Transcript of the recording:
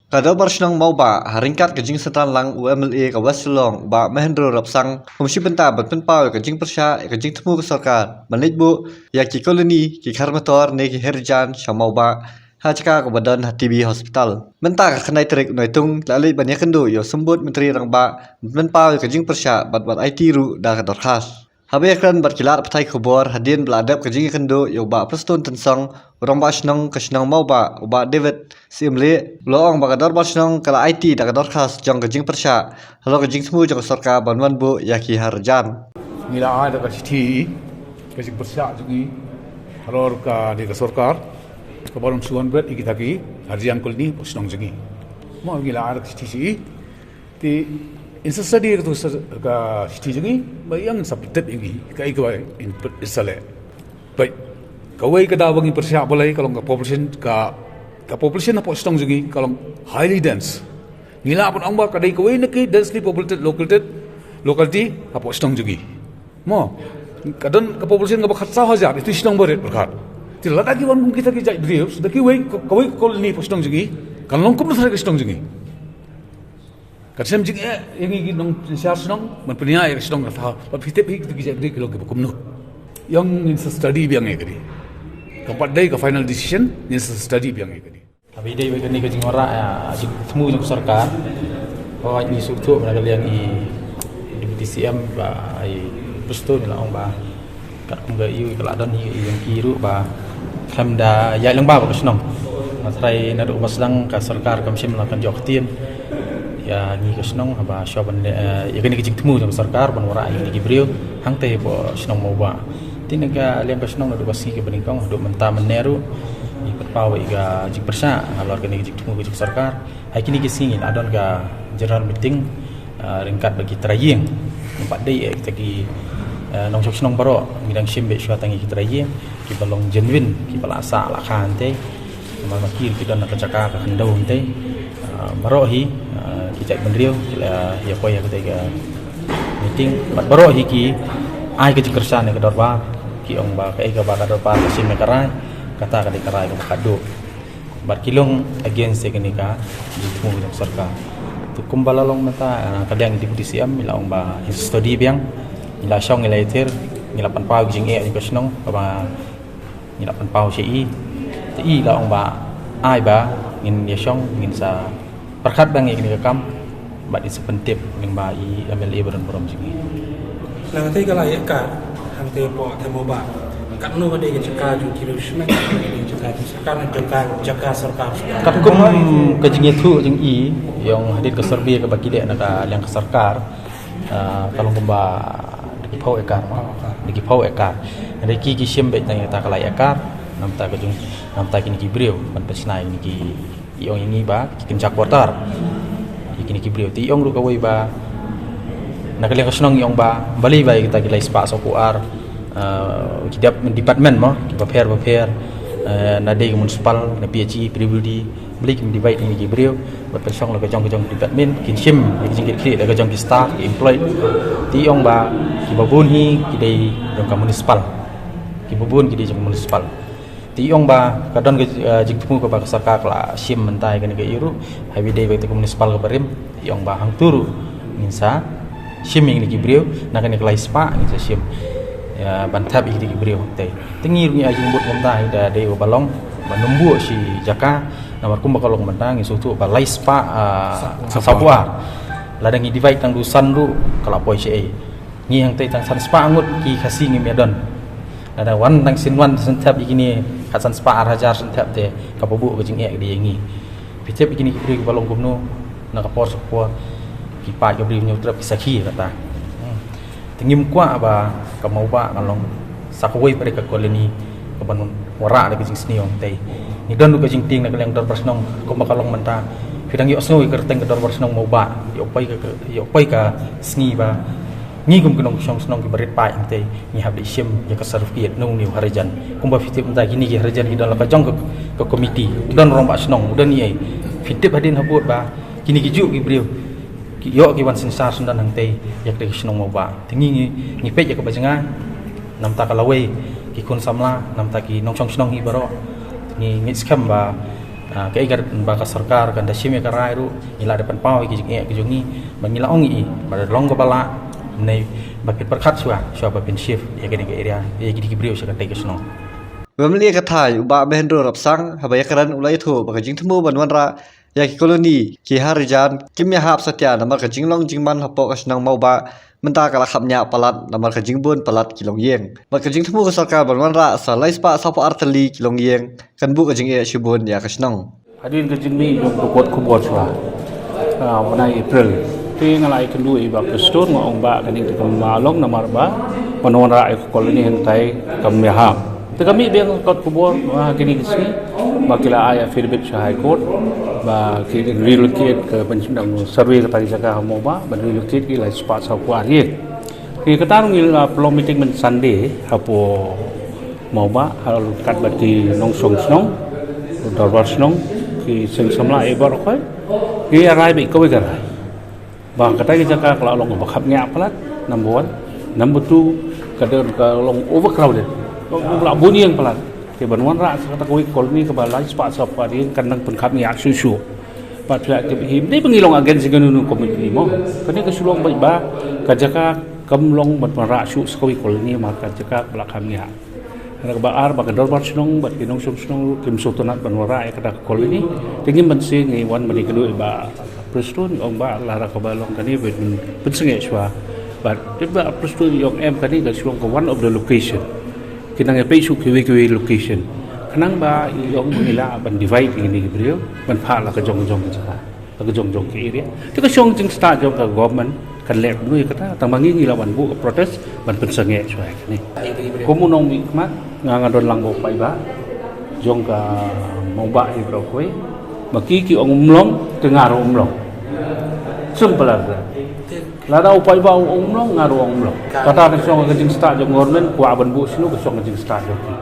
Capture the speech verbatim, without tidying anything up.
Ka Dorbar Shnong Mawbah ha ryngkat ka jingsynran lang u M L A ka West Shillong Bah Mahendra Rabsang, kum shi bynta ban pynpaw ïa ka jingpyrshah ïa ka jingthmu ka sorkar ban leit buh ïa ki colony, ki kharmator ne ki harijan sha Mawbah ha jaka kaba don ha T B Hospital. Mynta ka khyndai tarik u Naitung la leit ban ïakynduh ïa u Symbud Myntri Rangbah ban pynpaw ïa ka jingpyrshah bad wat aiti ruh da ka dorkhas. Haba ïakren bad ki lad pathai khubor hadien ba la dep ka jingïakynduh ïa u Bah Prestone Tynsong, u Rangbah Shnong ka shnong Mawbah, u Bah David Syiemlieh, u la ong ba ka Dorbar Shnong ka la aiti da ka dorkhas jong ka jingpyrshah halor ka jingthmu jong ka sorkar ban wan buh ïa ki harijan. Ngi la ai da ka shithi ka jingpyrshah jong ngi halor ka, da ka sorkar, kaba long shu wan bret ïa kita ki harijan colony hapoh shnong jong ngi. Mo, ngi la ai da ka shithi shi. Te in sa study ka tu sa, ka shithi jong ngi, ba ïa ngin sa pyntip ïa ngi kaei kaba in, in sa leh. Ba kawei ka daw ba ngi pyrshah balei ka long ka population, ka, ka population hapoh shnong jong ngi ka long highly dense. Ngi lah ban ong ba ka dei kawei na ki densely populated locality, locality hapoh shnong jong ngi. Mo, ka don ka population kaba khatsaw hajar, ïa tu shnong barit pyrkhat. Te lada ki wan kum kita ki jait briew, da kiwei, kawei ka colony hapoh shnong jong ngi, kan long kumno tharai ka shnong jong ngi. Ka shem jingeh ïa ngi ki nongsynshar shnong ban pynïaid ïa ka shnong, kata ba phi tip hi ki jait briew ki long kiba kumno. Ïa ngin sa study biang ïa kane. Kam pat dei ka final decision, ngin sa study biang ïa kane. Haba ïadei bad kane ka jingwanrah ïa jingthmu jong ka sorkar, hooid ngi sngewthuh na ka liang i Deputy C M Bah Prestone la ong ba katkum ka ïa ka la don hi ïa ki ruh ba khlem da ïaid lyngba bad ka shnong. Nga tharai naduh ba sdang ka sorkar kam shym la kan ïoh ktien ïa ngi ka shnong haba shuwa ban leh, eh, ïa kane ka jingthmu jong ka sorkar ban wanrah ïa kine ki briew hangtei hapoh shnong Mawbah. Te na ka liang ka shnong naduh ka sngi kaba nyngkong haduh mynta mynne ruh ngi pynpaw ïa ka jingpyrshah halor kane ka jingthmu ka jong ka sorkar. Ha kine ki sngi la don ka general meeting, ah, ryngkat bad ki trai ïing. Ngim pat dei ïa kita ki, ah, nongshong shnong baroh, ngi dang shim beit shuwa tang ïa ki trai ïing kiba long genuine, kiba la sah la kha hangtei. Namar ma ki ruh ki don ha ka jaka ka khyndew hangtei. Ah, baroh hi, ah, ki jaitbynriew ki la ïa poi ha katei ka meeting. Bad baroh hi ki ai ka jingkyrshan ïa ka dorbar, ki ong ba kaei kaba ka dorbar ka shim ïa ka rai, kata ka dei ka rai kaba khatduh. Bad ki long against ïa kane ka jingthmu jong ka sorkar. Te kumba la long mynta, ah, ka liang i Deputy C M i la ong ba in study biang, i la shong i la ïathir, ngi la pynpaw ka jingeh jong ka shnong kaba ngi la pynpaw sha i. Te i la ong ba ai ba ngin ïa shong, ngin sa pyrkhat biang ïa kane ka kam. Bad in sa pyntip lyngba i M L A ba don burom jong ngi. Na katei ka lai ekar hangtei hapoh Thaiñ Mawbah, katno ka dei ka jaka jong ki riew shnong, katno ka dei ka jaka jong sorkar, jaka, jaka sorkar? Katkum ka jingïathuh jong i, ïa hadien ka survey kaba ki leh na ka liang ka sorkar, ah, ka long kumba da ki phew ekar, mo? Da ki phew ekar. Hynrei ki, ki shim beit tang ïa kata ka lai ekar. Namar kata ka jong, namar kata kine ki briew ban pynshna ïa kine ki, i ong ïa ngi ba ki kynja quarter ïa kine ki briew. Te i ong ruh kawei ba na ka liang ka shnong i ong ba balei ba ïa kita ki lai spah sawphew ar, eh, ki dep-, department, mo, kiba pher ba pher, eh, na dei ka municipal, na P H E, P W D, balei kim divide ïa kine ki briew bad pynshong la ka jong ka jong ki department, kin shim ïa ki jingkit khlieh da ka jong ki staff, ki employed. Te i ong ba kiba bun hi ki dei jong ka municipal. Kiba bun ki dei jong ka municipal. Te i ong ba ka don ka, eh, jingthmu kaba ka sorkar ka la shim mynta ïa kane ka ïa ruh, haba ïadei bad ka municipal kaba rim. Te i ong ba hangto ruh ngin sa shim ïa kine ki briew, na kane ka lai spah ngin sa shim, ïa, ban thep ïa kine ki briew hangtei. Te ngi ruh ngi ai jingbud mynta, ïa, da dei ba long ban ym buh shi jaka, namar kumba ka long mynta ngi sngewthuh ba lai spah, ah, sawphew ar. Lada ngi divide tang da u san ruh ka la poi shaei. Ngi hangtei tang san spah ngut ki Khasi ngim ïadon. Lada wan tang sien wan shen thep ïa kine, kat san spah ar hajar shen thep te, kaba buh ka jingeh ka dei ïa ngi. Phi tip ïa kine ki briew kiba long kumno, na ka por sha ka por ki paid ka Bri Hynñiewtrep ki sakhi ïa kata. Hmm. Te ngim kwah ba ka Mawbah kan long sa kawei pat ka colony kaban wanrah da ka jingsniew hangtei. Ngi don ruh ka jingtieng na ka liang ka dorbar shnong, kumba ka long mynta. Phi dang ïohsngew ïa ka kyrteng ka Dorbar Shnong Mawbah, ïoh poi ka, ka, ïoh poi ka sngi ba ngi kum ki nongshong shnong kiba rit paid hangtei ngi hap leit shim ïa ka certificate na une u harijan. Kumba phi tip mynta kine ki harijan ki don la ka jong ka, ka komiti, don rangbah shnong, don ïa, phi tip hadien habud ba kine ki juh ki briew ki ïoh ki wan synshar syndon hangtei ïa ka shnong Mawbah. Te ngi, ngi, ngi peit ïa kaba jngai, namar kata ka lawei ki khun samla, namar kata ki nongshong shnong hi baroh. Ngi, ngi skhem ba Ah, kaei kaba ka sorkar kan da shim ïa ka rai ruh, ngi la da pynpaw ïa ki jingeh ki jong ngi, ba ngi la ong ïa i ba long kaba lah, ne ba phin pyrkhat shuwa, shuwa ba phin shift ïa kane ka area, ïa kine ki briew sha katei ka shnong. Ba mynta ka thaiñ u Bah Mahendra Rapsang haba ïakren u la ïathuh ba ka jingthmu ban wanrah ïa ki colony ki Harijan kim ïahap satia namar ka jinglong jingman hapoh ka shnong Mawbah mynta ka la khapngiah palat namar ka jingbun palat ki longïing. Bad ka jingthmu ka sorkar ban wanrah sa lai spah sawphew ar tylli ki longïing kan buh ka jingeh shibun ïa ka shnong. Hadien ka jingmih jong ka kot khubor shuwa, ah, bnai April, te nga la ïakynduh ïa i Bah Prestone, nga ong Bah, kane ka kam long namar ba ban wanrah ïa ka colony hangtai kam ïahap. Te ka mih biang ka kot khubor, ah, kine ki sngi ba ki la ai affidavit sha High Court ba ki relocate ka ban survey kata ka jaka ha Mawbah, ban relocate ki lai spah sawphew ar ïing. Te kata ruh ngi la pynlong meeting myn Sunday hapoh Mawbah, ha ryngkat bad ki nongshong shnong, dorbar shnong, ki seng samla, eh, baroh khoit. Ngi ïa rai beit kawei ka rai ba kata ka jaka ka la long kaba khapngiah palat, number one. Number two, ka don, ka long overcrowded, ka la bun ïing palat. Te ban wanrah sa kata kawei ka colony kaba lai spah sawphew ar ïing kan nang pynkhapngiah shuh shuh. Bad phi lah tip hi, ym dei ba ngi long against ïa kano kano ka community mo. Kane ka shu long beit ba ka jaka kam long ban wanrah shuh sa kawei ka colony, namar ka jaka ka la khapngiah. Kane kaba ar, ba ka dorbar shnong bad ki nongshong shnong ruh kim sngewtynnat ban wanrah ïa kata ka colony. Te ngim banse, ngi wan ban ïakynduh ïa i Bah Prestone, ong Bah, lada kaba long kane, pyn, pynsangeh shuwa. Bad te Bah Prestone i ong em, kane ka shu long ka one of the location. Ki nang ïa peit shuh kiwei kiwei location. Khnang ba i ong ba ngi lah ban divide ïa kine ki briew ban phah la ka jong jong ka jaka, la ka jong jong ka area. Te ka shong jingstad jong ka government kan leh kumno ïa kata, tang ba ngi, ngi la wan buh ka protest ban pynsangeh shuwa ïa kane. Kum u nongmihkhmat, nga, nga don lang bad u paidbah jong ka Mawbah hi baroh kawei. Ma ki ki ong ym long, te nga ruh ym long. Simple as that. Lada u paidbah u ong ym long, nga ruh ong ym long. Kata ka shong ka jingstad jong government, kwah ban buh shano, ka shong ka jingstad jong ki.